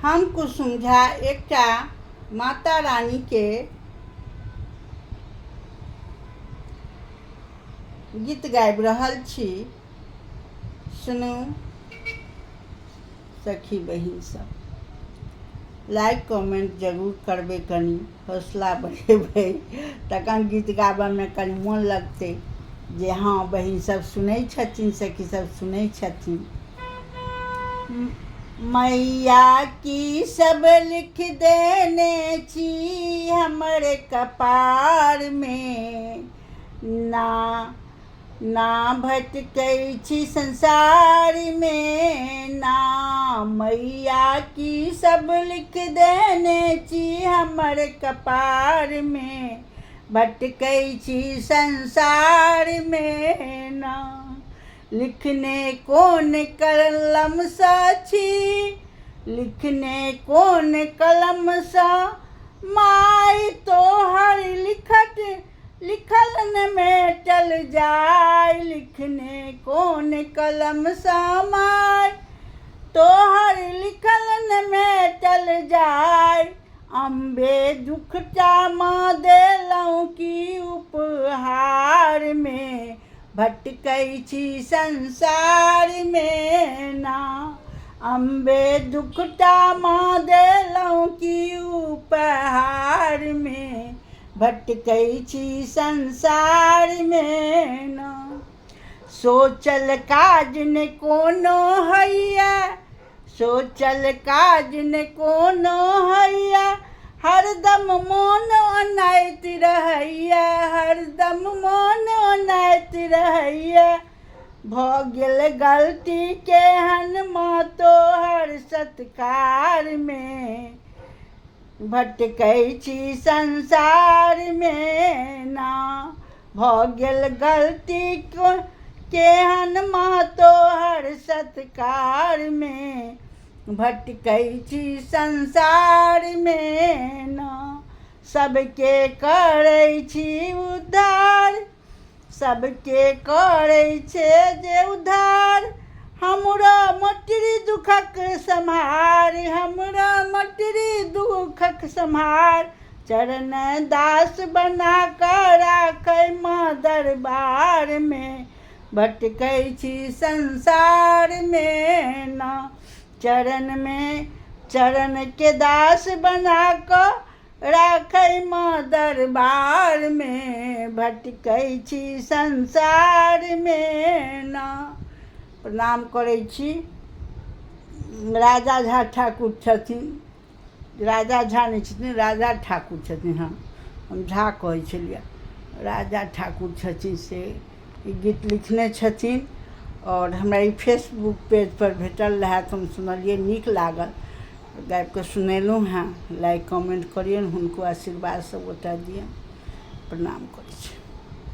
हम कुसुम झा एकटा माता रानीके गीत गाबि रहल छी। सुनू सखी बहिन सब, लाइक कमेंट जरूर करबै, कनि हौसला बढ़ेबै तखन गीत गाबऽमे कनि मोन लगतै जे हँ बहिन सब सुनै छथिन, सखी सब सुनै छथिन। मैया की सब लिख देने छी हमर कपारमे, ना ना भटकै छी संसारमे ना। मैया की सब लिख देने छी हमर कपारमे, भटकै छी संसारमे ना। लिखने कोन कलमसँ छी, लिखने कोन कलमसँ माय तोहर लिखत लिखल न मेटल जाय। लिखने कोन कलमसँ माय तोहर लिखल न मेटल जाय। अम्बे दुखटा माँ देलहुँ की उपहारमे, भटकै छी संसारमे ना। अम्बे दुखटा माँ देलहुँ की उपहारमे, भटकै छी संसारमे ना। सोचल काज ने कोनो हैया, सोचल काज ने कोनो हैया, हरदम मोन ओनाइत रहैया, हरदम मोन ओनाइत रहैया। भऽ गेल गलती केहन माँ तोहर सत्कारमे, भटकै छी संसारमे ना। भऽ गेल गलती केहन माँ तोहर सत्कारमे, भटकै छी संसारमे ना। सबके करै छी उद्धार, सबके करै छै जे उद्धार, हमरा मोटरी दुखक सम्हार, हमरा मोटरी दुखक सम्हार। चरण दास बना कऽ राखै माँ दरबारमे, भटकै छी संसारमे ना। चरणमे चरणके दास बना कऽ राखै माँ दरबारमे, भटकै छी संसारमे ना। प्रणाम करै छी। राजा झा ठाकुर छथिन, राजा झा नहि छथिन, राजा ठाकुर छथिन। हँ, हम झा कहै छलियै, राजा ठाकुर छथिन, से ई गीत लिखने छथिन आओर हमरा ई फेसबुक पेजपर भेटल रहए तऽ हम सुनलियै, नीक लागल, गाबिकऽ सुनेलहुँ हेँ। लाइक कमेन्ट करियौन, हुनको आशीर्वाद सभगोटा दियौन। प्रणाम करै छी।